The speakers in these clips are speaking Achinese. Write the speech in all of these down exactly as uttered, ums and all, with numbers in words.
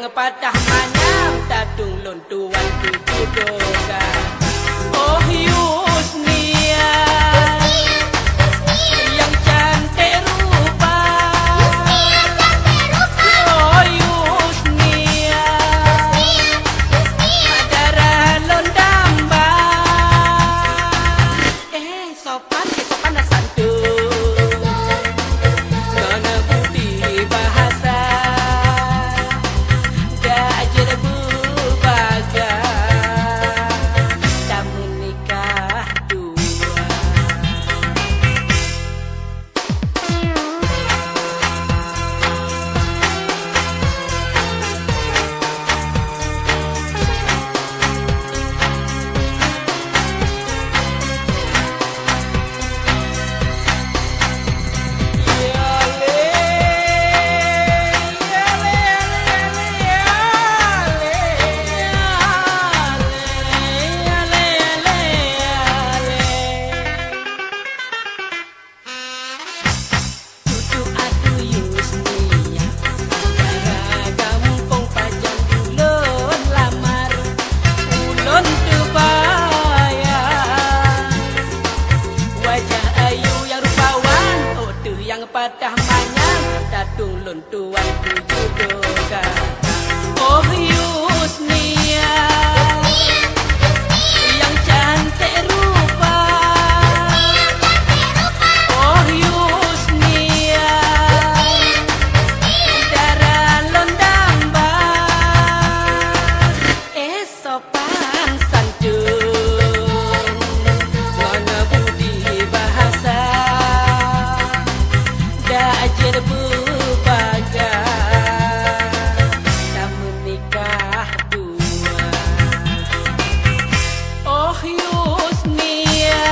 Patah manyam tatung lôn tuan keu judo gata. Oh Yusnia, nyang cantik rupa. Oh Yusnia, darah lôn damba. Eh, sopan, eh, sopan dan santun. Ngon budi bahasa, dak jeuet beubaga, tameunikah dua. Tutup ateueh Yusnia, antara gampông pajan ulôn lamar. Ulôn teubayang wajah ayu nyang rupawan, oh teuh nyang patah manyam, tatung lôn tuan keu judo gata. Oh Yusnia, nyang cantik rupa. Oh Yusnia, darah lôn damba. Eh, sopan santun, ngon budi bahasa, dak jeuet beubaga, tameunikah dua. Oh Yusnia,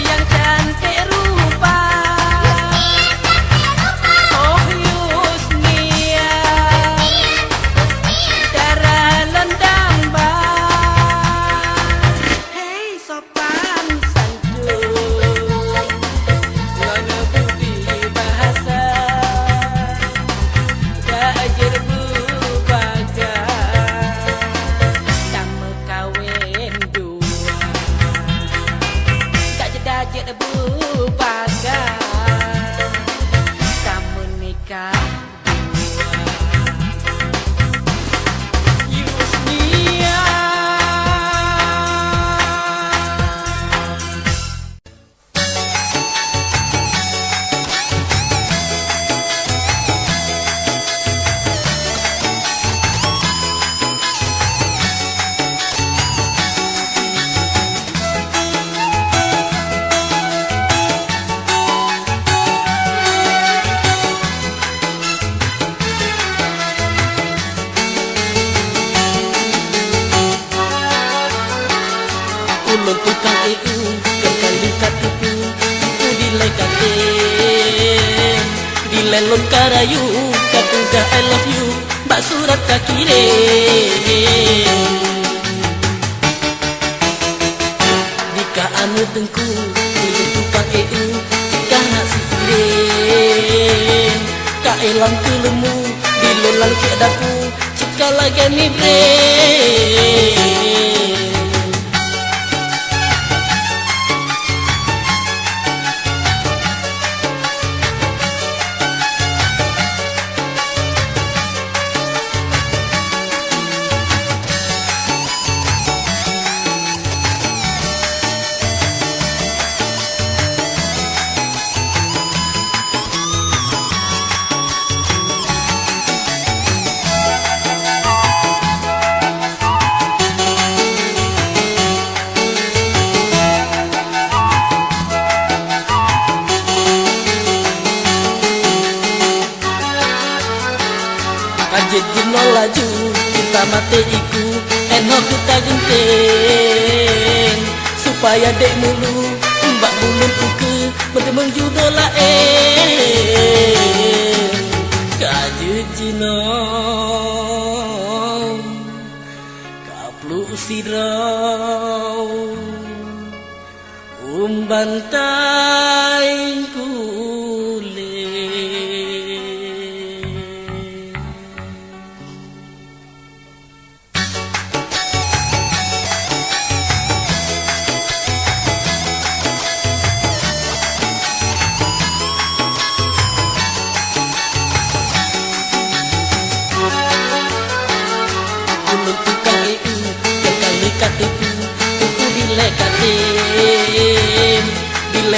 nyang cantik rupa. Oh Yusnia, darah lôn damba. Hei, sopan santun, ngon budi bahasa, dak jeuet beubaga, tameukawen dua. Dak jeuet, dak jeuet beubaga, tameunikah dua. Yusnia. Ulôn tukang E U, keu kali ka tuku, tuku dilèe ka tem. Dilèe lôn ka rayu, ka tugaih I love you, bak surat ka kirém. Di ka aneuk teungku, ulôn tukang E U, di ka hak sisirém. Ka éh lam keuleumbu, di lôn lam keudapu, cit ka lagèe migrén. Ka jeuet jinoe laju, cinta maté iku, 'oh noe keu tageunteng. Supaya dek meulu, bak buleuen ukeue, meuteumeung judo laén. Ka jeuet jinoe, ka pluek sidroe, ôn bantai kulét.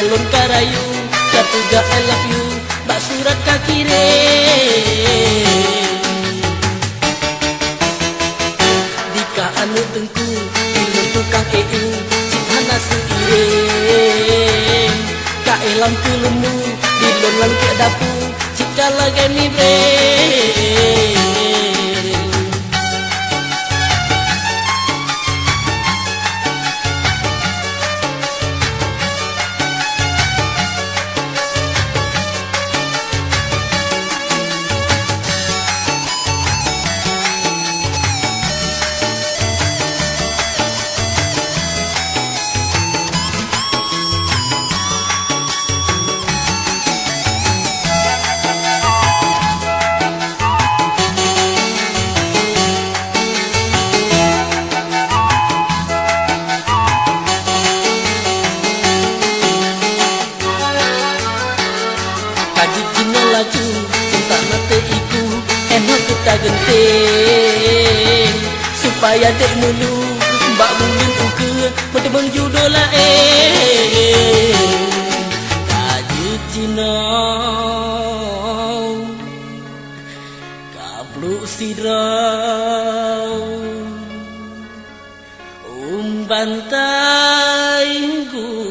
Lôn ka rayu, ka peugah I love you, bak surat ka kirém. Dikah aneuk teungku, di lôn tukang éue, cit hana seuirém. Ka éh lam keuleumbu, di lôn lam keudapu, cit ka lagèe mibrém. Ka jeuet jinoe laju, cinta maté iku, éh na keu tageunteng. Supaya dek meulu, bak buleuen ukeue, meuteumeung judoe laén. Ka jeuet jinoe, ka pluek sidroe. Umban tai gulé.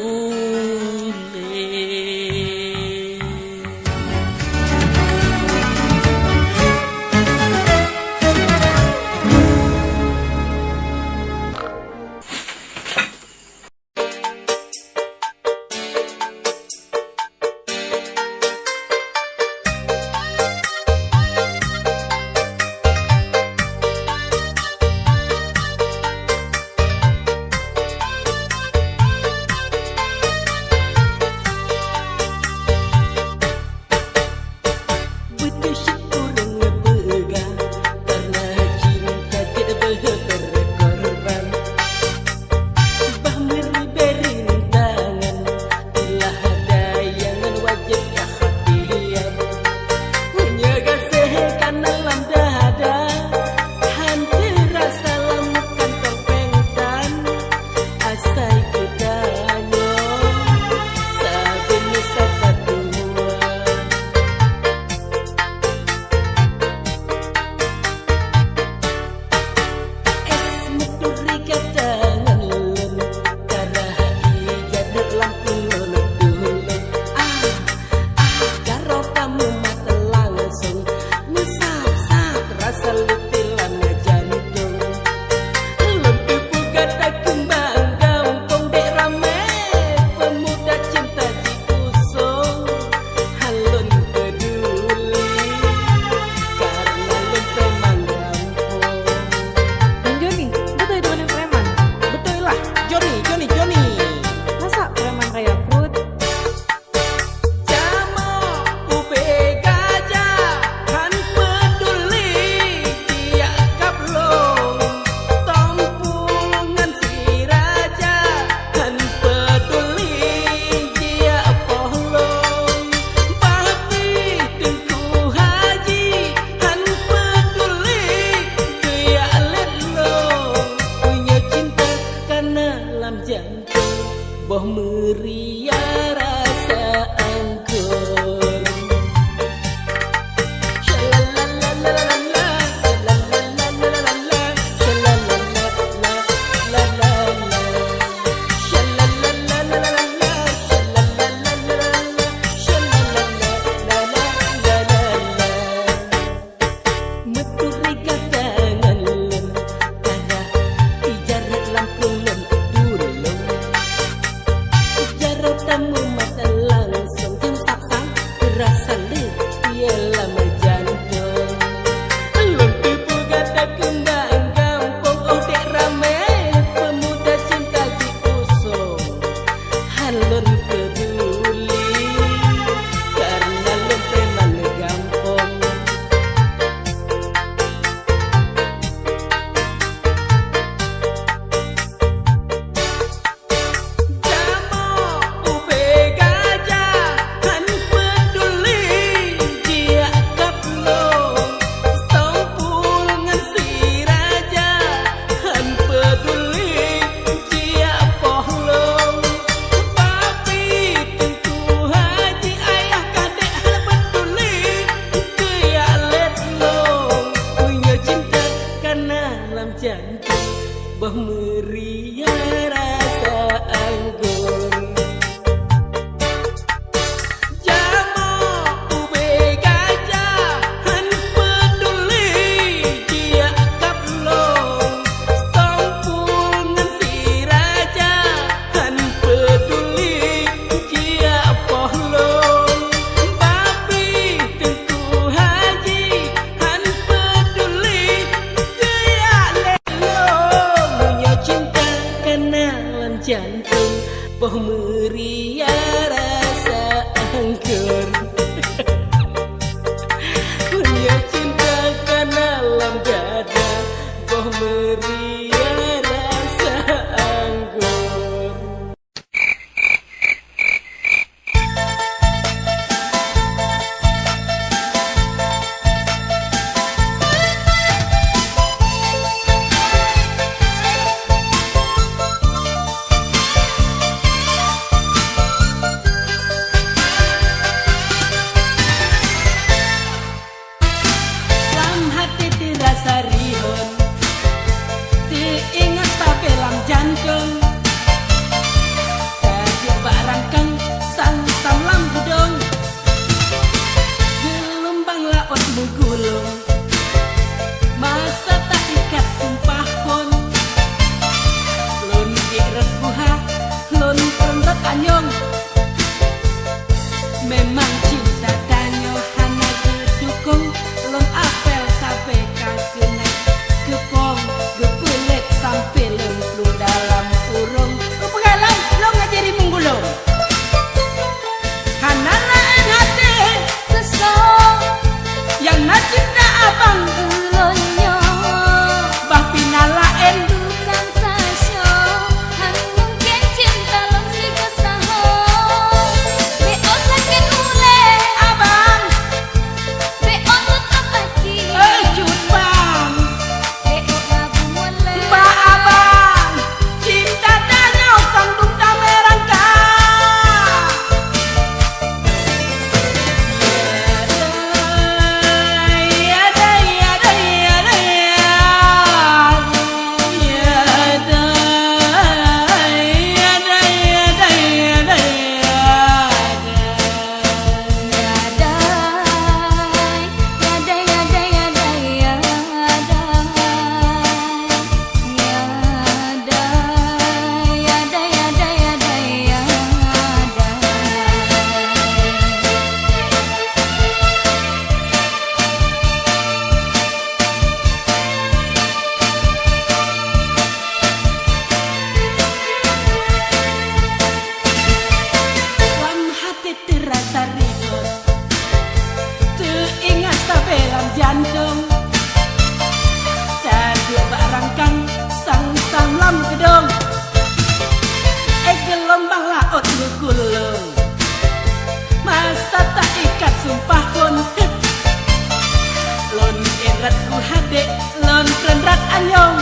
Dek lôn keuneuk anyong.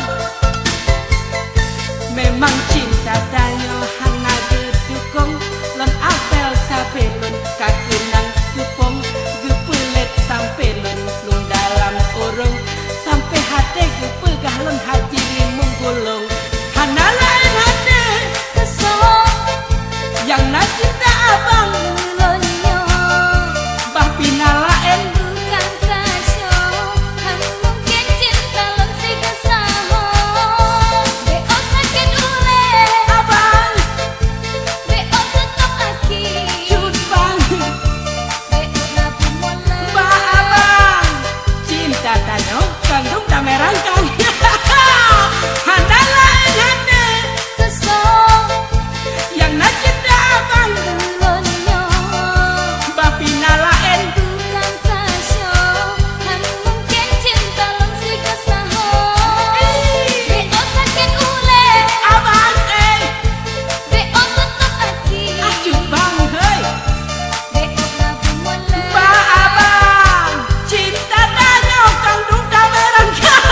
Memang cinta tanyoe hana geudukong. Lôn apel sabe lôn ka keunang keupong. Geupeulet sampe lôn plueng dalam urong. Sampe hate geupeugah lôn haji limong gulong. Hana laén hate. Keusong. Nyang na cinta abang. Ulôn nyoe. Bah pina laén. Bukan kasoe. Han mungken cinta lôn sigeusahô. Bèk oh sakét ulèe. Abang. Bèk oh tutôp akhé. Cut bang. Bèk oh na bumoe lé. Bah abang. Cinta tanyoe kandung damé rangkang. Hana laén hana. Keusong. Nyang na cinta abang. Ulôn nyoe. Bah pina laén. Bukan kasoe. Han mungken cinta lôn sigeusahô. Ih. Bèk oh sakét ulèe. Abang, eh. Bèk oh tutôp akhé. Acuh bang, hei. Bèk oh na bumoe lé. Bah abang, cinta tanyoe kandung damé rangkang.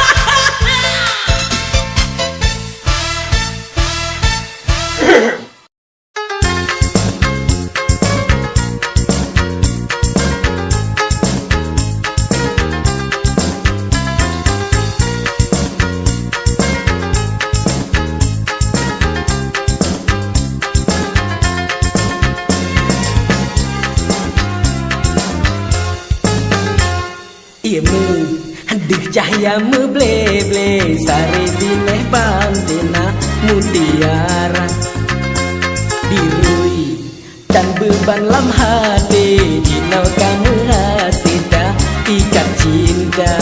Ié meu, deuh cahya meuble-ble, sari binéh bantena mutiara. Dirui dan beuban lam haté, jinoe ka meuhasé ta ikat cinta.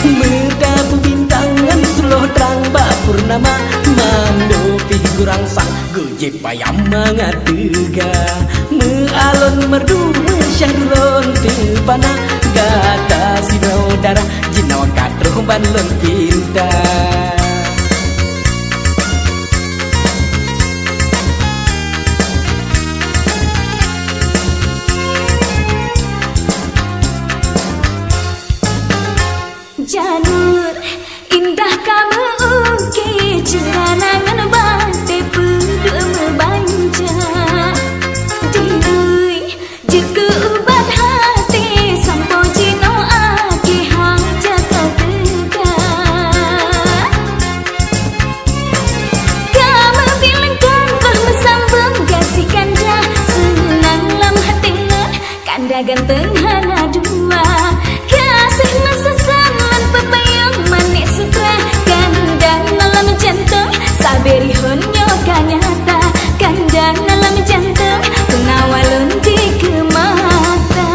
Meudabu bintang ngon suloh trang bak purnama, mando pih gurang sang. Geujép payam mangat teuga, meualon merdu meusyah dulon teupana, gata sidroe darah jinoe ka troh ban lôn pinta. Janur indah ka meu-uke, ceurana ngon batée peuduek meubanja. Dilui jeuet keu ubat haté, sampoe jinoe akhé hana ka teuga. Ka meubilang kon boh meusambong gaséh kanda, seunang lam haté lôn. Kanda ganteng hana dua, gaséh meusasan ngon peupayong manéh sutra. Kanda na lam jantong, sabe rihon nyoe ka nyata. Kanda na lam jantong, peunawa lôn dikeue mata.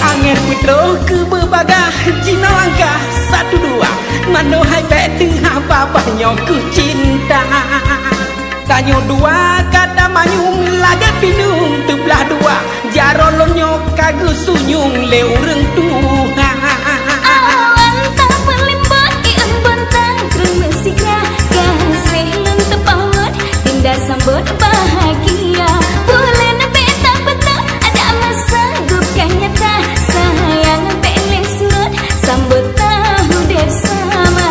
Angén peutroh keu beubagah jinoe angka satu dua, manoe hai bék teuhah babah nyoe keu cinta. Tanyoe dua ka tamanyueng lagée pinueng teublah dua, jaroe lôn nyoe ka geusunyueng lé ureuëng tuha. Awan tapeulimbot ié bontang kreueh meusigra, gaséh lôn teupawot, dinda sambot bahagia. Buleuen bék tapeutôh, adak masa gob ka nyata, sayang bék lé surot, sambot tahu udeb sama.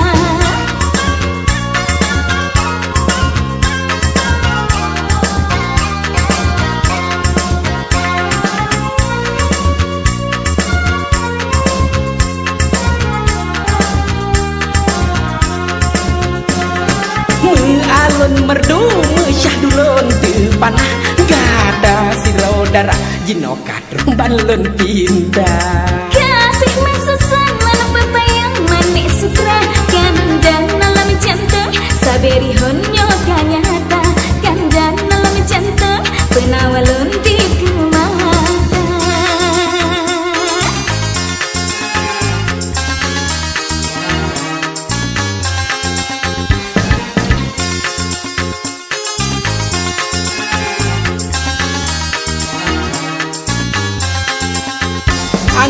Meualon merdu meusyah dulon teupanah, gata sidroe darah jinoe ka troh ban lôn pinta. Gaséh meusasan ngon peupayong manéh sutra, kanda na lam jantong, sabe rihon nyoe ka nyata. Kanda na lam jantong, peunawa lôn dikeue mata.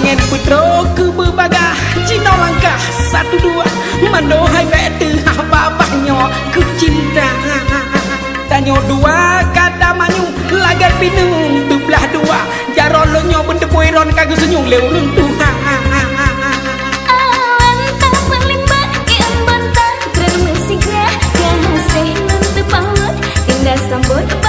Putroe keu beubagah, jinoe langkah satu dua. Manoe hai bèk teuhah babah nyoe keu cinta. Tanyoe dua ka tamanyong lagèe pineung teublah dua. Jaroe lôn nyoe beuteupeue ron ka geuseunyong lé ureueng tuha. Awan tapeulimbak keu embon tan treun meusigra, ka hasé lôn teupawöt, indah sambot